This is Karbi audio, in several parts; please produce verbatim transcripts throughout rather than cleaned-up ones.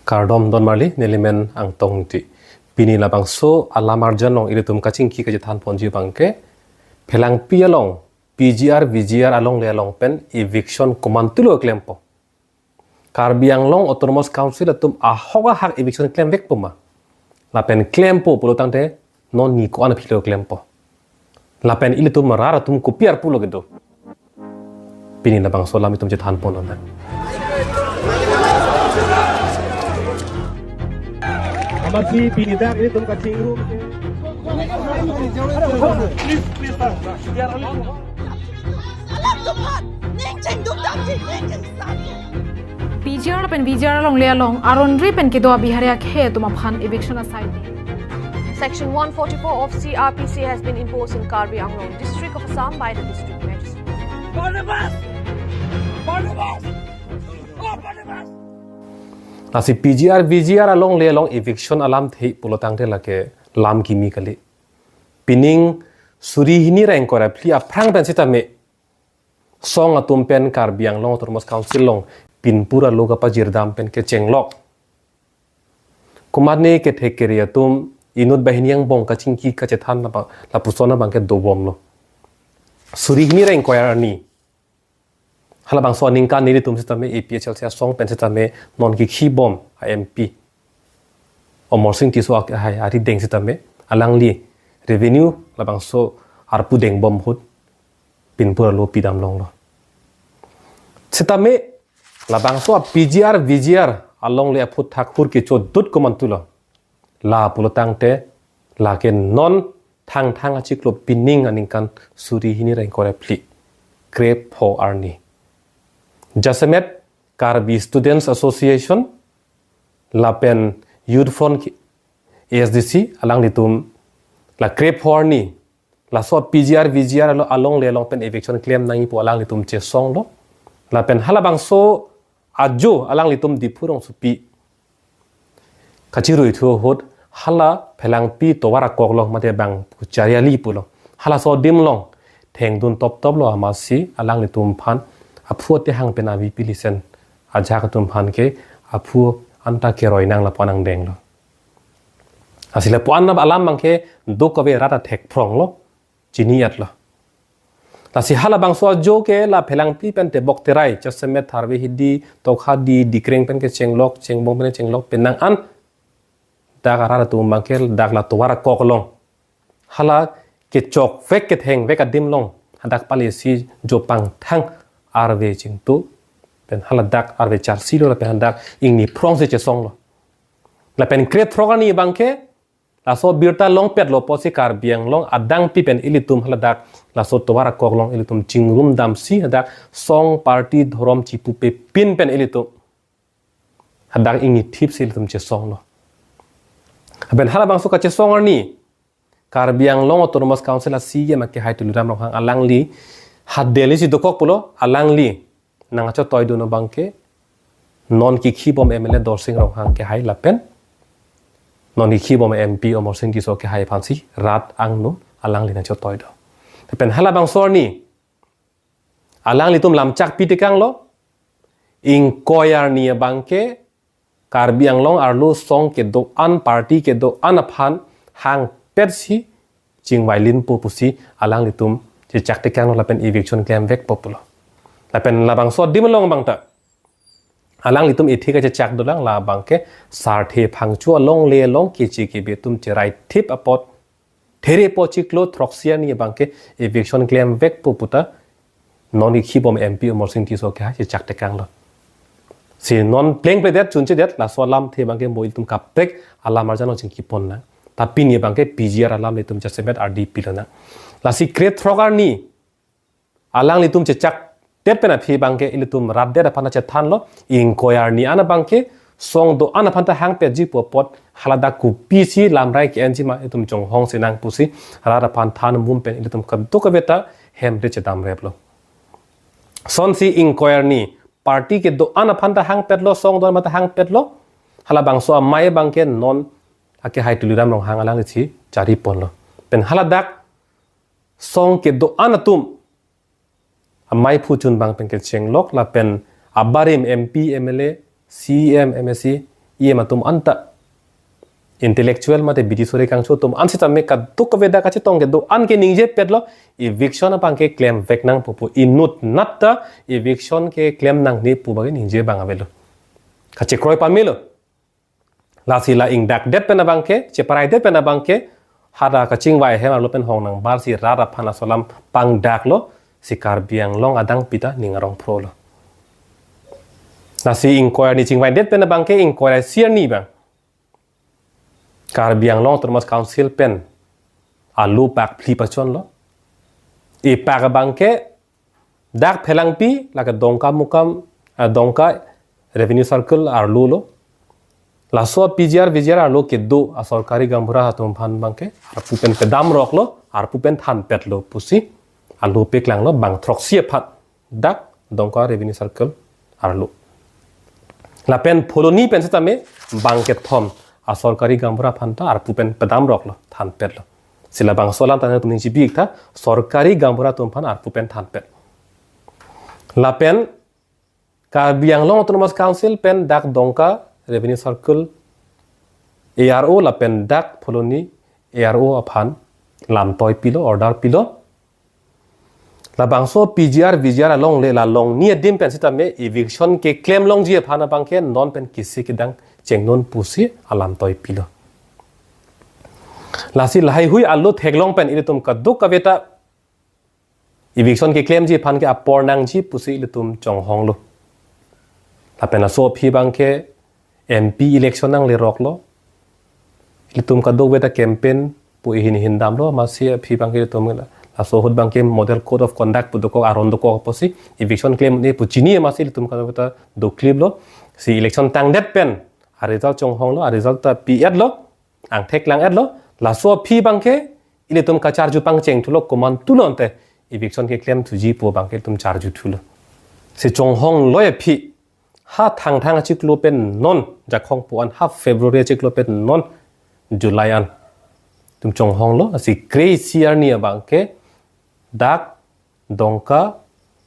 Kardom donmarli, nelimen Angtong Ingti. Pini labangso alam arjan along ilitum kachingki kachethan ponji abangke, Phelangpi along P G R V G R alongle along pen eviction komantulo klempo. Karbi Anglong Autonomous Council atum ahok ahak eviction klemvekpo ma? Lapen klempo pulo tangte non ni ko-an aphi lo klempo? Lapen ilitum rat atum kopi arpu lo kedo? Pini labangso alam itum chethan pon nang. Amatsi pini dak ilitum kachingrum. Please, please, sir. They are only P G R pen V G R alongle along aron ri pen kedo a-Bihari akhei atum aphan eviction asai. Section one forty-four of C R P C has been imposed in Karbi Anglong district of Assam by the district magistrate. Barnabas! Barnabas! Oh, Barnabas! Lasi P G R V G R alongle along eviction alamthe pulo tangte lake lam kimi kali. Pining suri hini ra ingkoi ra phli aphrang pen sitame song atum pen Karbi Anglong Autonomous Council along pinpur alo kapajirdam pen kechenglok. Komatne kethek kere atum inut banghini angbong kachingki kachethan lapa-, lapuson abangke dobomlo. Suri hini ra ingkoi arni. Halabangso aningkan nelitum sitame A P H L C asong pen sitame non kekhibom a-M P Amarsing Tisso akhei arideng sitame alangli revenue labangso arpu dengbom ahut pinpur alo pidam longlo. Sitame labangso a-P G R V G R alongle aphuthak hur kechodut komantulo? La pulo tangte lake non Thangthang achiklo pining aningkan suri hini ra ingkoi ra phli, krepho arni, jasemet Karbi Students Association lapen Youth Front A S D C alanglitum la krepho arni laso P G R V G R alo alongle along pen eviction klem nangji pu alanglitum chesonglo. Lapen halabangso ajo alanglitum Diphu rongsopi kachiruithu ahut hala Phelangpi tovar akok along mate bang Kuchariali pulo, halaso adim along thengdun toptop lo amatsi alanglitum aphan aphu atehang pen avi pilisen ajak atum aphan ke aphu anta keroi nang lapu-an angdenglo. Lasi lapu-an alam abangke duk kave rat athek phronglo, chini-etlo. Lasi halabangso ajo ke la Phelangpi pen Tebok Terai, jasemet Tharve Hidi, Tokha Di, Dikreng pen kechenglok, Chengbong pen kechenglok penang an dak arat atum abangke dak la tovar akok along hala kechokvek kethengvek adim along hadak pale si jopang thang arve chingtu pen hala dak arve charsi lo lapen hadak ingni phrongsi chesonglo. Lapen krethrok arni abangke laso birta longpetlo pusi Karbi Anglong adangpi pen ilitum haladak laso tovar akok along ilitum chingrum damsi hadak song party dhorom chipupe pin pen ilitum hadak ingni thipsi ilitum chesonglo. Lapen halabangso kachesong arni Karbi Anglong Autonomous Council a-C E M akehai Tuliram Ronghang alangli ha Delhi si dokok pulo, alangli nangchotoidun abangke non kekhibom M L A Dorsing Ronghang akehai lapen non kekhibom M P Amarsing Tisso akehai aphansi rat angno alangli nangchotoido. Lapen halabangso arni alanglitum lamchak pitekanglo, ingkoi arni abangke Karbi Anglong arlo song kedo-an party kedo-an aphan hangpetsi chingvailinpo pusi alanglitum chechaktekanglo lapen eviction klemvekpo pulo. Lapen labangso adim along abangta alanglitum ithik kachechak dolang, labangke Sarthe Phangcho alongle along keche kebe atum cherai thip apot therepo chiklo throksi arni abangke eviction klemvekpo puta non kekhibom M P Amarsing Tisso akehai chechaktekanglo. Si non plengpledet chunchedet laso alamthe abangke mo ilitum kaprek alam arjan along chingkipon nang. Ta pini abangke P G R alam ilitum jasemet ardi pilonang. Lasi krethrok arni alanglitum chechakdet pen aphi abangke ilitum ratdet aphan chethanlo, ingkoi arni an abangke song do-an aphanta hangpetji pu apot haladak kopisi lamrai ke-enji ma itum chonghongsi nang pusi rat aphan than mum pen ilitum kadokaveta hem re chedamreplo. Sonsi ingkoi arni party kedo-an aphanta hangpetlo, song do-an aphanta hangpetlo, halabangso amei abangke non akehai Tuliram Ronghang alangli si chariponlo. Pen haladak song kedo-an atum amei phu chunbang pen kechenglok lapen abarim M P, M L A, C E M, M A C, E M atum anta intellectual mate bidi sore kangcho atum an sitame kadokave dak kachetong kedo-an ke ningjepetlo, eviction abangke klemvek nangpo pu, inut nat ta eviction keklem nangne pu abangke ningje abang avelo. Kachekroi pamelo. Lasi la ingdakdet pen abangke, cheparaidet pen abangke, hada kachingvai hem arlo pen hong nangbar si rat aphan laso alam pangdaklo, si Karbi Anglong adang pita ning arong phrolo. Lasi ingkoi arni chingvaidet pen abangke ingkoi ra isi arni abang Karbi Anglong Autonomous Council pen alo pak phli pachonlo. Ipak abangke dak Phelangpi, lake Dongkamukam, ah, Dongka Revenue Circle arlo lo. Laso P G R, V G R arlo kedo asorkari gaonbura atum aphan abangke arpu pen pedamroklo, arpu pen thanpetlo pusi alo peklanglo bang throksi aphan dak Dongka Revenue Circle arlo. Lapen Phuloni pen sitame bang kethom asorkari gaonbura aphan ta arpu pen pedamroklo, thanpetlo. Si labangso alam ta nangtum ningjepi-iktha, sorkari gaonbura atum aphan arpu pen thanpet. Lapen Karbi Anglong Autonomous Council pen dak Dongka Revenue Circle A R O lapen dak Phuloni A R O aphan lamtoi pilo, order pilo. Labangso P G R, V G R alongle la longni adim pen sitame eviction keklem longji aphan abangke non pen kisi kedang chengnon pusi alamtoi pilo. Lasi lahaihui alo theklong pen ilitum kadokave ta eviction keklemji aphan ke apor nangji pusi ilitum chonghonglo. Lapen laso aphi abangke M P election nangleroklo. Ilitum kadokave ta campaign pu ihin ihin damlo, amatsi aphi abangke ilitum laso ahut abangke model code of conduct pu dokok, aron dokok pusi eviction klem ne pu chini, amatsi ilitum kadokave ta dokliplo. Si election tangdet pen aresult chonghonglo, aresult ta pi-etlo, angthek lang-etlo. Laso aphi abangke ilitum kacharju pangcheng thulo, komantulo ante eviction keklem thuji pu abangke ilitum charju thulo. Si chonghongloi aphi, ha Thangthang achiklo pen non Jakhong pu an, ha February achiklo pen non July an ilitum chonghonglo. Lasi kre-isi arni abangke dak Dongka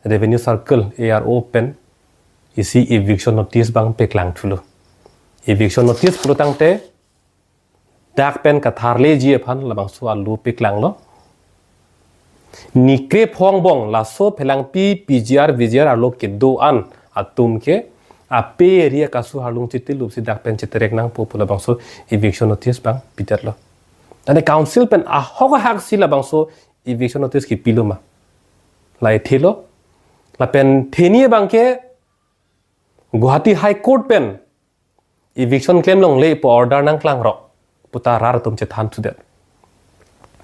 Revenue Circle A R O pen isi eviction notice abang peklang thulo. Eviction notice pulo tangte dak pen katharleji aphan labangso alo peklanglo. Ni krepho angbong laso Phelangpi P G R V G R arlo kedo-an atum ke ape area kasu harlung chitilup si dak pen cheterek nangpo pu labangso eviction notice abang pidetlo. Ane council pen ahok ahak si labangso eviction notice kipilo ma? Lahai thelo. Lapen theni abangke Guwahati High Court pen eviction klem longle pu order nangklangrok pu ta rat atum chethan thudet.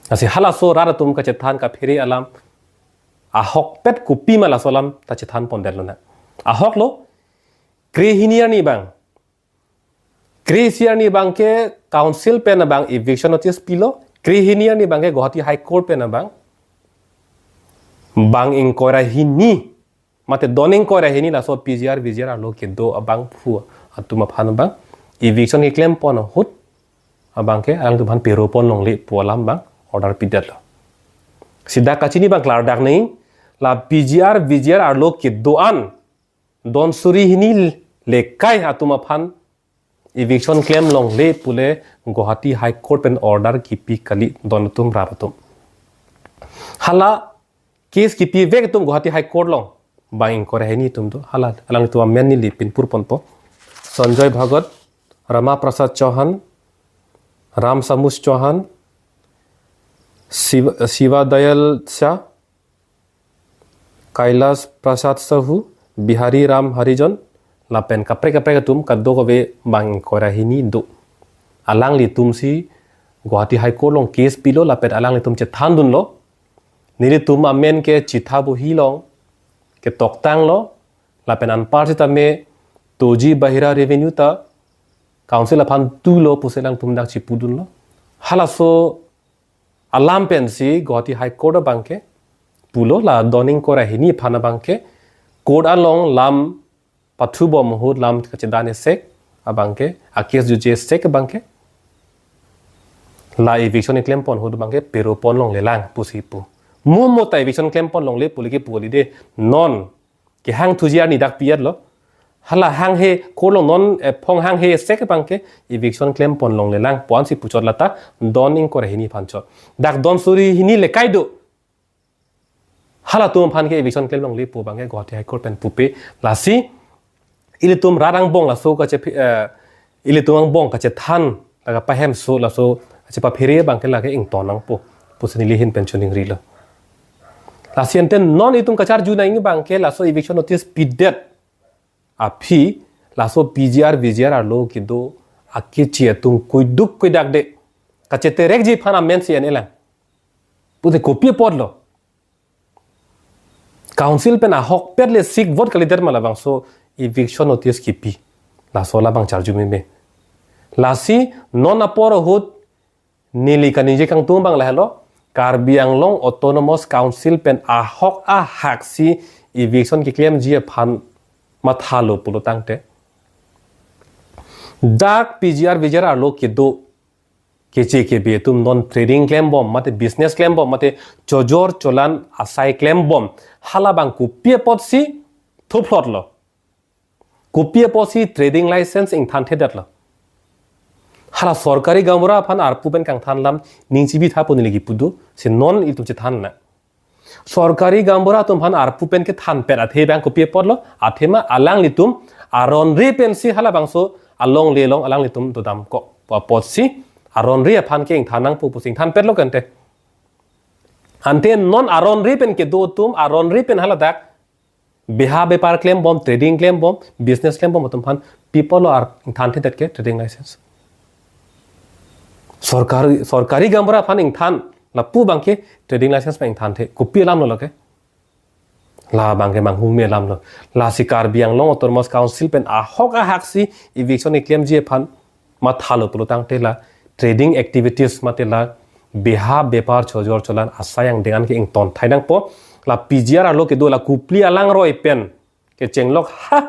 Lasi halaso rat atum kachethan kaphere alam ahokpet kopima, laso alam ta chethan pondetlo na. Ahoklo, kre-hini arni abang, kre-isi arni abangke council pen abang eviction notice pilo, kre-hini arni abangke Guwahati High Court pen abang, bang ingkoi ra hini mate don ingkoi ra hini laso P G R V G R arlo kedo abangphu atum aphan abang eviction keklem pon ahut abangke alangtum aphan pero pon longle pu alam abang order pidetlo. Si dak kachini abang klardak nangji, la P G R V G R arlo kedo-an don suri hini lekai atum aphan eviction klem longle pule Guwahati High Court pen order kipi kali don atum, rat atum. Hala case kipivek atum Guwahati High Court along bang ingkoi ra hini atum do. Hala alangtum amen neli pinpur ponpo. Sanjoy Bhagat, Rama Prasad Chauhan, Ram Samus Chauhan, Shiva, Shiva Dayal Shah, Kailash Prasad Sahu, Bihari Ram Harijan, lapen kaprek kaprek atum kadokave bang ingkoi ra hini do. Alanglitum si Guwahati High Court along case pilo lapen alanglitum chethandunlo. Nelitum amen ke chitha bohi along ketoktanglo, lapen anpar sitame Toji Bahira Revenue ta council aphan tulo pusi alangtum dak chipudunlo. Halaso alam pensi Guwahati High Court abangke pulo la don ingkoi ra hini aphan abangke court along lam pathubom ahut, lam kachedan esek abangke, a case juje esek abangke, la eviction keklem pon ahut abangke pero pon longlelang pusi pu. Mo mo ta eviction klem pon longle pule kipu holiday non kehang thuji arni dak pi-etlo. Hala hanghe korlong non, eh, phong hanghe sek abangke eviction klempon longlelang pu ansi puchot lata don ingkoi ra hini aphan chot. Dak don suri hini lekai do. Halatum aphan ke eviction klem longle pu abangke Guwahati High Court pen pupe. Lasi ilitum rat angbong laso kache, eh, ilitum angbong kachethan laga pahemso laso kachepaphere abangke lake ington nangpo pusi neli ahin pen chiningrilo. Lasi ante non itum kacharju nangji abangke laso eviction notice pidet aphi laso P G R V G R arlo kedo akechi atum kuiduk kuidakde kacheterekji aphan amen si en-elang. Pute kopi apotlo? Council pen ahokpet le sik vote kalidet ma labangso eviction notice kipi. Laso labang charju meme. Lasi non apor ahut neli kaningje kangtung abang lahelo, Karbi Anglong Autonomous Council pen ahok ahaksi eviction keklemji aphan mathalo pulo tangte, dak P G R V G R arlo kedo keche kebe atum non trading klembom mate business klembom mate chojor cholan asai klembom, halabang kopi apotsi thuphlotlo? Kopi apotsi trading license ingthanthedetlo? Hala sorkari gaonbura aphan arpu pen kangthan alam ning chibitha pu neli kipu do, si non itum chethan na. Sorkari gaonbura atum aphan arpu pen kethanpet athe abang kopi apotlo? Athema alanglitum aronre pensi halabangso alongle along alanglitum dodamkok pu apotsi aronre aphan ke ingthan nangpo pusi ingthanpetlo kante. Ante non aronre pen kedo atum, aronre pen haladak beha bepar klembom, trading klembom, business klembom atum aphan pi apotlo ar ingthanthedet ke trading license? Sorkari, sorkari gaonbura aphan ingthan lapu abangke trading license abang ingthanthe, kopi alamlo lake? Labangke manghumeme alamlo. Lasi Karbi Anglong Autonomous Council pen ahok ahaksi eviction keklemji aphan mathalo pulo tangte la trading activities mate la beha bepar chojor cholan asai angdeng an ke ingtonthai nangpo. La P G R arlo kedo la Kopili alangroi pen kechenglok ha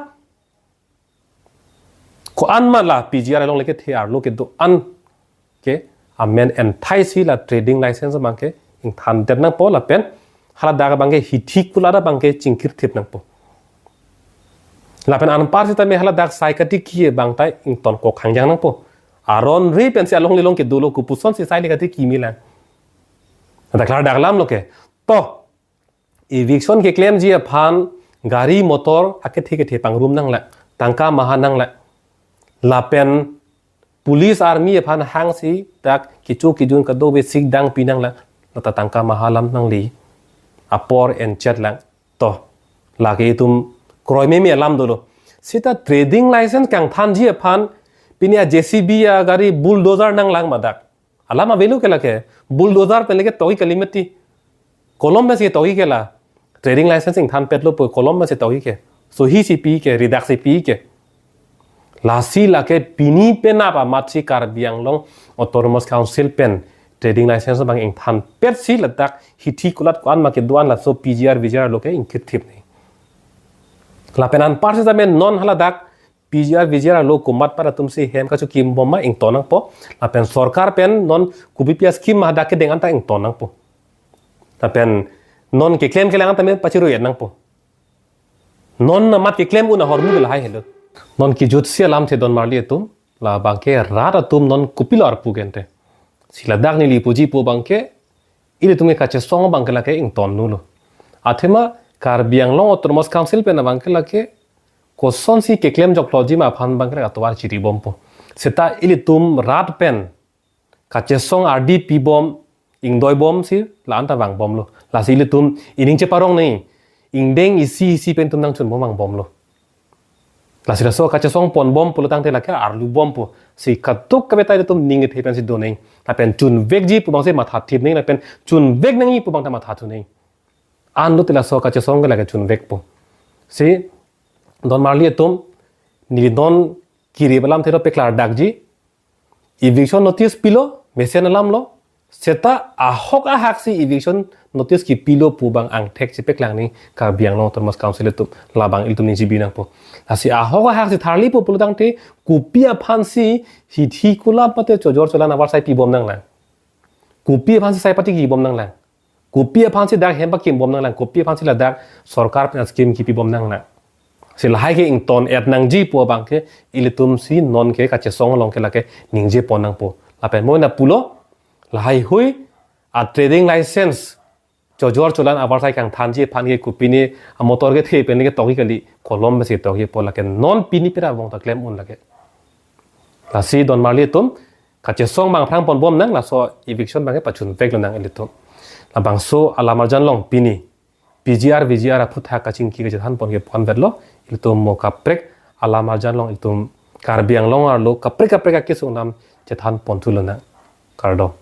ko-an ma la P G R along leke the arlo kedo an ke amen enthaisi la trading license abangke ingthandet nangpo lapen haladak abangke hithi kulat abangke chingkirthip nangpo. Lapen anpar sitame haladak sai katiki abang ta ingtonkok hangjang nangpo. Aronre pensi alongle along kedolo, kopusonsi sai le katiki melang? Dak klardak alamlo ke. To eviction keklemji aphan gari motor akethe kethe pangrum nanglang, tangka maha nanglang. Lapen police army aphan hangsi dak kecho kejun kadokave sik dang pi nanglang, lata tangka maha alam nangli, apor enchetlang. To lake itum kroimeme alam dolo. Seta trading license kangthanji aphan pini a J C B agari, bulldozer nanglang ma dak? Alam avelo ke lake? Bulldozer pen leke togi kali mati. Kolom pensi togi ke la? Trading license ingthanpetlo pu kolom pensi togi ke? Sohi si pi ke, ridak si pi ke? Lasi lake pini penap amatsi Karbi Anglong Autonomous Council pen trading license abang ingthanpetsi ladak hithi kulat ko-an ma kedo-an laso P G R V G R arlo ke ingkirthip nangji. Lapen anpar sitame non haladak P G R V G R arlo komat pada atumsi hem kachokimbom ma ington nangpo. Lapen sorkar pen non kopi pi a-scheme ma hadak kedeng anta ington nangpo. Lapen non keklem kelang anta me pachirui nangpo. Non amat keklem un ahormu ke lahai helo. Non kejutsi alamthe don marli atum, labangke rat atum non kopilo arpu kente. Si ladak neli puji pu abangke ilitum ke kachesong abangke lake ingtonlo. Athema Karbi Anglong Autonomous Council pen abangke lake kosonsi keklem jokloji ma aphan abangke lake atovar chiribompo. Seta ilitum rat pen kachesong ardi pibom, ingdoibomsi la-an ta vangbomlo. Lasi ilitum ining cheparong nangji, ingdeng isi isi pen itum nangchunbom vangbomlo. Lasi laso kachesong ponbom pulo tangte lake arlubompo. Si kadokave ta ilitum ning kethe pensi do nangji. Lapen chunvekji pu abangsi mathathip nangji, lapen chunvek nangji pu abang ta mathathu nangji. Anlo te laso kachesong ke lake chunvekpo. Si don marli atum, neli non kiri alamthe lo peklardakji. Eviction notice pilo, mesen alamlo. Seta ahok ahaksi eviction notice kipilo pu abang angthek chepeklang nangji Karbi Anglong Autonomous Council atum, labang ilitum ning chibi nangpo. Lasi ahok ahaksi tharlipo pulo tangte kopi aphansi hithi kulat mate chojor cholan avarsai pibom nanglang? Kopi aphansi sai patikibom nanglang? Kopi aphansi dak hem pakimbom nanglang? Kopi aphansi ladak sorkar pen scheme kipibom nanglang? Si lahai ke ington-et nangji pu abang ke ilitum si non ke kachesong along ke lake ningje pon nangpo. Lapen mo na pulo, lahai hui a trading license chojor cholan avarsai kangthanji aphan ke kopine a motor kethe pen ke tokji kali, kolom si tokji pu lake non pini pera bong ta klem un lake. Lasi don marli atum kachesong abang aphrang pon bom nang, laso eviction abang ke pachun vek lo nang ilitum. Labangso alam arjan along pini P G R, V G R aphuthak kachingki kachethan pon ke pon vetlo, ilitum mo kaprek alam arjan along ilitum Karbi Anglong arlo kaprek kaprek akesung nam chethan pon thu lo nang. Kardom.